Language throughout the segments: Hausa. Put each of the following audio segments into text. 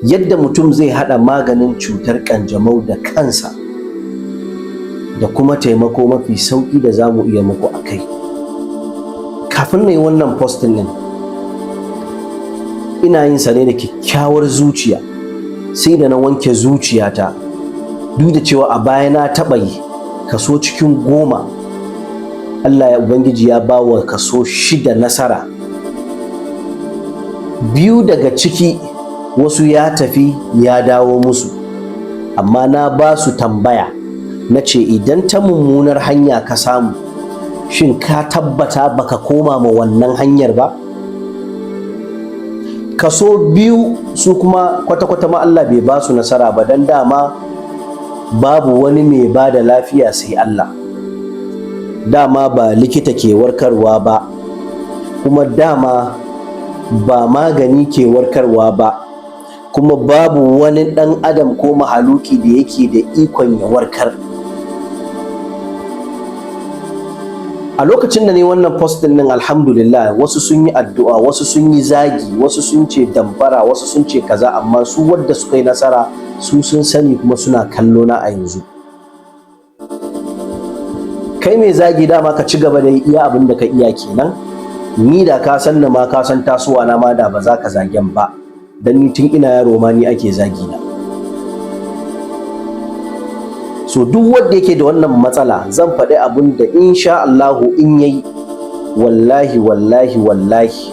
Yadda mutum zai haɗa maganin cutar ƙanjamau da kansa, da kuma taimako mafi sauƙi da za mu iya muku a kai. Kafin na yi wannan posting ɗin, ina yin sa ne da kyakkyawar zuciya, sai da na wanke zuciyata, duk da cewa a baya na taɓa yi. Kaso cikin 10, Allah ya Ubangiji ya ba wa kaso 6 nasara. Biyu daga ciki, wasu ya tafi ya dawo musu, amma na ba su tambaya, na ce, idan ta mummunar hanya ka samu, shin ka tabbata baka koma ma wannan hanyar ba? Kaso 2 su kuma kwata-kwata ma Allah bai ba su nasara ba, don dama babu wani mai ba da lafiya sai Allah. Dama ba likita ke warkarwa ba, kuma dama ba magani ke warkarwa ba, kuma babu wani ɗan adam ko mahaluki da yake da ikon ya warkar. A lokacin da ne wannan post din nan, alhamdulillah, wasu sun yi addu'a, wasu sun yi zagi, wasu sun ce damfara, wasu sun ce kaza, amma su wadda suka yi nasara su sun sani, kuma suna kallo na a yanzu. Kai mai zagi, dama ka ci gaba da iya abin da ka iya kenan. Ni da ka san ma ka san tasowa na ma, da ba za ka zagen ba, dan ni tun ina yaro ma ni ake zagi na. So duk wanda yake da wannan matsala, zan faɗi abun da insha Allahu in yayi, wallahi, wallahi, wallahi,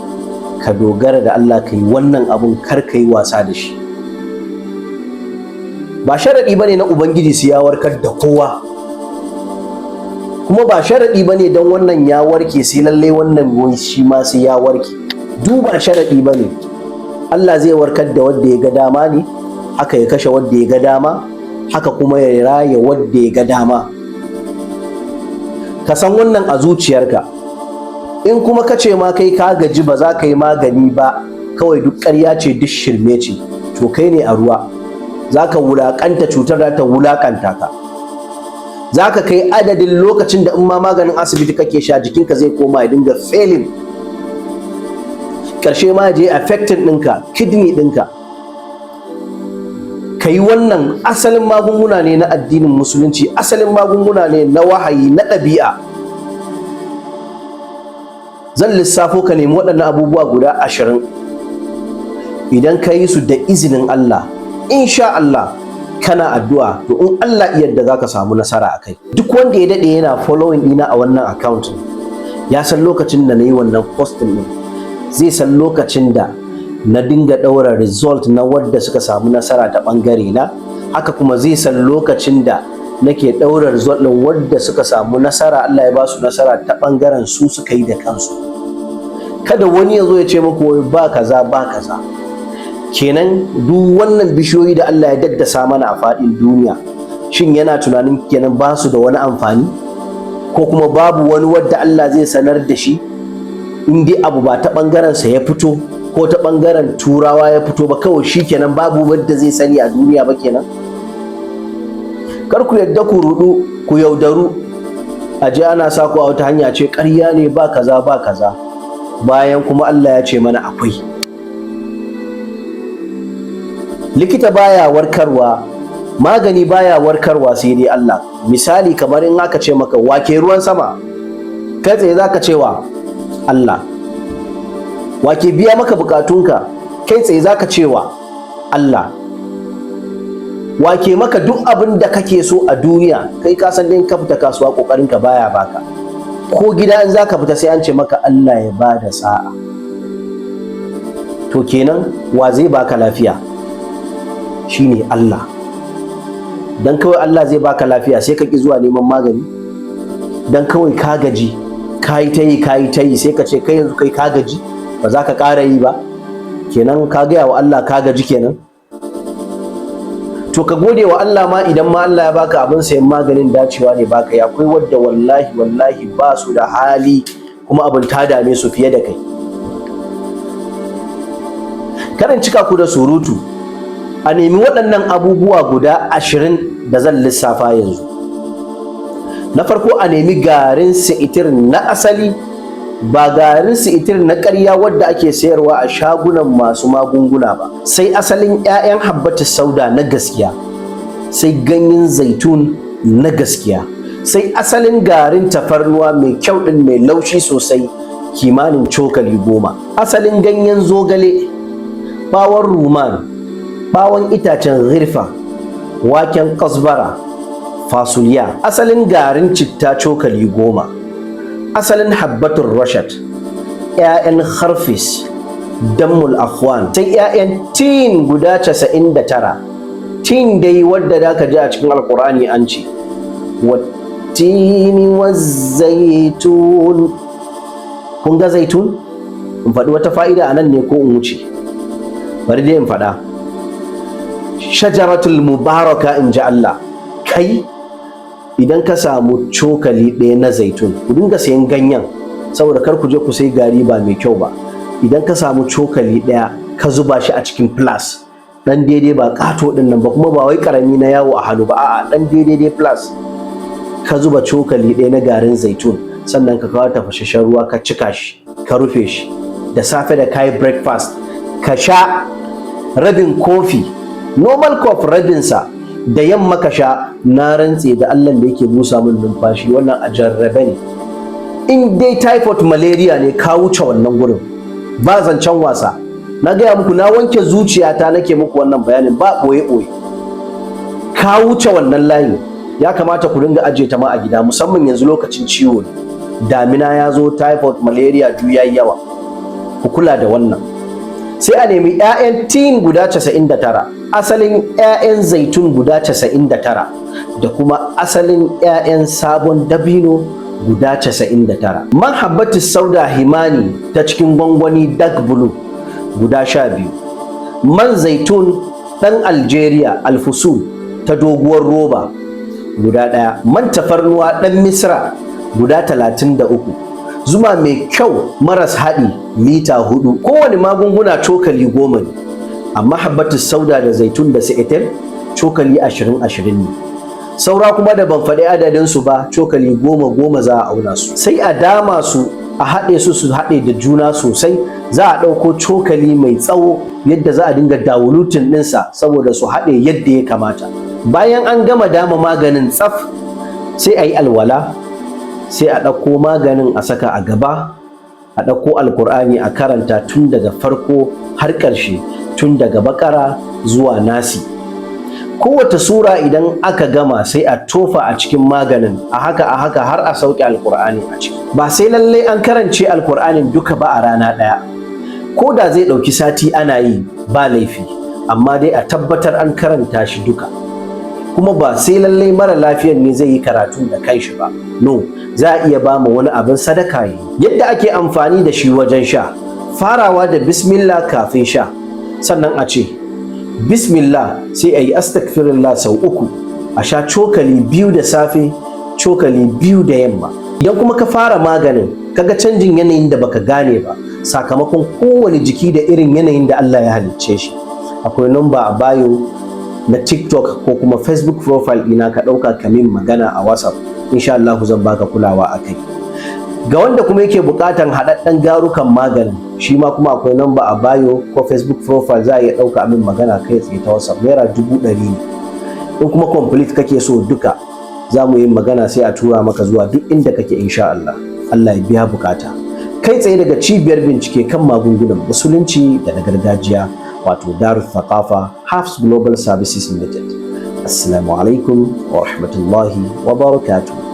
ka dogara da Allah, ka yi wannan abun, kar ka yi wasa da shi. Ba sharaɗi bane na Ubangiji su ya warkar da kowa, kuma ba sharaɗi bane don wannan ya warke sai lallai wannan shi ma sai ya warke. Duba, sharaɗi bane. Allah zai warkar da wanda ya ga dama ne, haka ya kashe wanda ya ga dama, haka kuma ya raya wanda ya ga dama. Ka san wannan a zuciyarka. In kuma ka ce ma kai ka gaji, ba za ka yi magani ba, kawai duk ƙarya ce, duk shirme ce, to kai ne a ruwa. Za ka wulaƙanta, cutar da ta wulaƙanta ka. Za ka kai adadin lokacin da in ma maganin asibiti kake sha, jikinka zai koma ya dinga failing. Ƙarshe ma je affecting ɗinka, kidney ɗinka. Ka yi wannan. Asalin magunguna ne na addinin Musulunci, asalin magunguna ne na wahayi, na ɗabi'a. Zan lissafo, ka nemi waɗannan abubuwa guda 20. Idan ka yi su da izinin Allah, insha Allah, kana addu'a, to in Allah yadda za ka samu nasara a kai. Duk wanda ya daɗe yana following ɗina a wannan account ya san lokacin da na yi wannan posting ɗin, zai san lokacin da na dinga ɗaura result na wadda suka samu nasara ta ɓangare na. Haka kuma zai san lokacin da nake ɗaura result ɗin wadda suka samu nasara, Allah ya ba su nasara ta ɓangaren su, suka yi da kansu. Kada wani ya zo ya ce muku wai ba kaza, ba kaza. Kenan duk wannan bishiyoyi da Allah ya daddasa mana a faɗin duniya, shin yana tunanin kenan ba su da wani amfani, ko kuma babu wani wadda Allah zai sanar da shi, in dai abu ba ta ɓangaren sa ya fito ko ta ɓangaren Turawa ya fito ba, kawai shi kenan babu wadda zai sani a duniya ba kenan? Kar ku yadda ku rudu, ku yaudaru, a je ana sa ku a wata hanya, ce ƙarya ne, ba kaza, ba kaza, bayan kuma Allah ya ce mana akwai. Likita baya warkarwa, magani baya warkarwa, sai dai Allah. Misali, kamar in aka ce maka wake ruwan sama, kai tsaye zaka cewa Allah. Wake biya maka bukatunka, kai tsaye zaka cewa Allah. Wake maka duk abin da kake so a duniya? Kai ka san din ka fita kasuwa, kokarin ka baya baka, ko gida in zaka fita sai an ce maka Allah ya bada sa'a. To kenan wa zai baka lafiya? Shine Allah. Dan kawai Allah zai baka lafiya, sai ka ki zuwa neman magani? Dan kawai ka gaji, ka yi ta yi, ka yi ta yi, sai ka ce kai yanzu kai ka gaji, ba za ka ƙara yi ba kenan? Ka gaya wa Allah ka gaji kenan? To ka gode wa Allah ma idan ma Allah ya baka abin sayan maganin, dacewa ne baka yi. Akwai wadda wallahi, wallahi ba su da hali, kuma abin ta dame su fiye da kai. Karin cika ku da surutu, a nemi waɗannan abubuwa guda 20 da zan lissafa yanzu. Na farko, a nemi garin si'itir na asali. Ba garin si'itir na ƙarya wadda ake sayarwa a shagunan masu magunguna ba. Sai asalin 'ya'yan habbatu sauda na gaskiya, sai ganyen zaitun na gaskiya, sai asalin garin tafarnuwa mai kyau ɗin, mai laushi sosai, kimanin cokali 10, asalin ganyen zogale, bawon ruman, bawon itacen ghirfa, waken kasbara, fasuliya, asalin garin citta cokali 10, asalin habbatun rashad, 'ya'yan harfis, dammul akhwan, sai 'ya'yan tin guda 99. Tin dai wadda da ka ji a cikin Alkur'ani an ce "wattini zaitun". Kun ga zaitun? In faɗi wata fa'ida a nan ne ko in wuce? Bari dai in faɗa. Shajaratul mubaraka, in ji Allah. Kai, idan ka samu cokali ɗaya na zaitun, ku dinga sayan ganyen saboda kar ku je ku sai gari ba mai kyau ba. Idan ka samu cokali ɗaya ka zuba shi a cikin flask dan daidai, ba ƙato ɗin nan ba, kuma ba wai ƙarami na yawo a hannu ba, a'a, dan daidai dai flask, ka zuba cokali ɗaya na garin zaitun, sannan ka kawo tafasasshen ruwa ka cika shi, ka rufe shi, da safe da kayi breakfast ka sha rabin kofi, normal cup, rabinsa. Da yamma ka sha. Na rantse da Allah da yake busa min numfashi, wannan a jarrabe ne. In dai typhoid, malaria ne, ka wuce wannan gurin, ba zancen wasa. Na gaya muku, na wanke zuciyata nake muku wannan bayanin, ba ɓoye-ɓoye. Ka wuce wannan layin. Ya kamata ku dinga ajiye ta ma a gida, musamman yanzu lokacin ciwo ne, damina ya zo, typhoid, malaria duk yayi yawa. Ku kula da wannan. Sai a nemi 'ya'yan tin guda 99, asalin 'ya'yan zaitun guda 99, da kuma asalin 'ya'yan sabon dabino guda 99, man habbatu sauda himani ta cikin gwangwani dark blue guda 12, man zaitun ɗan Algeria alfusul ta doguwar roba guda ɗaya, man tafarnuwa ɗan Misra guda 33, zuma mai kyau maras haɗi lita 4. Kowane magunguna cokali 10 ne, amma habbatu sauda da zaitun da sa'itir cokali 20 20 ne. Saura kuma da ban faɗi adadin su ba, cokali 10 10 za a auna su, sai a dama su, a haɗe su, su haɗe da juna sosai. Za a ɗauko cokali mai tsawo yadda za a dinga diluting ɗinsa saboda su haɗe yadda ya kamata. Bayan an gama dama maganin tsaf, sai a yi alwala, sai a ɗauko maganin a saka a gaba, a ɗauko Alkur'ani a karanta tun daga farko har ƙarshe, tun daga Bakara zuwa Nasi. Kowace sura idan aka gama, sai a tofa a cikin maganin, a haka a haka har a sauke Alkur'ani a ciki. Ba sai lallai an karance Alkur'anin duka ba a rana ɗaya. Ko da zai ɗauki sati ana yi, ba laifi, amma dai a tabbatar an karanta shi duka. Kuma ba sai lallai mara lafiyan ne zai yi karatun da kanshi ba, no, za a iya ba mu wani abin sadaka yi. Yadda ake amfani da shi wajen sha: farawa da bismillah kafin sha, sannan a ce bismillah, sai a yi astaghfirullah sau uku, a sha cokali 2 da safe, cokali 2 da yamma. Idan kuma ka fara maganin kaga canjin yanayin da baka gane ba, sakamakon kowane jiki da irin yanayin da Allah ya halicce shi, akwai number a bio na TikTok ko kuma Facebook profile ɗina, ka ɗauka ka min magana a WhatsApp. Insha Allah zan baka kulawa a kai. Ga wanda kuma yake buƙatan haɗaɗɗen garukan maganin, shi ma kuma akwai number a bio ko Facebook profile, za a iya ɗauka min magana kai tsaye ta WhatsApp. Naira 100,000 ne. In kuma complete kake so duka, za mu yi magana sai a tura maka zuwa duk inda kake, insha Allah. Allah ya biya bukata. Kai tsaye daga cibiyar bincike kan magungunan musulunci da na gargajiya, wato Darul Thaqafa Hafs Global Services Limited. Assalamu alaikum wa rahmatullahi wa barakatuh.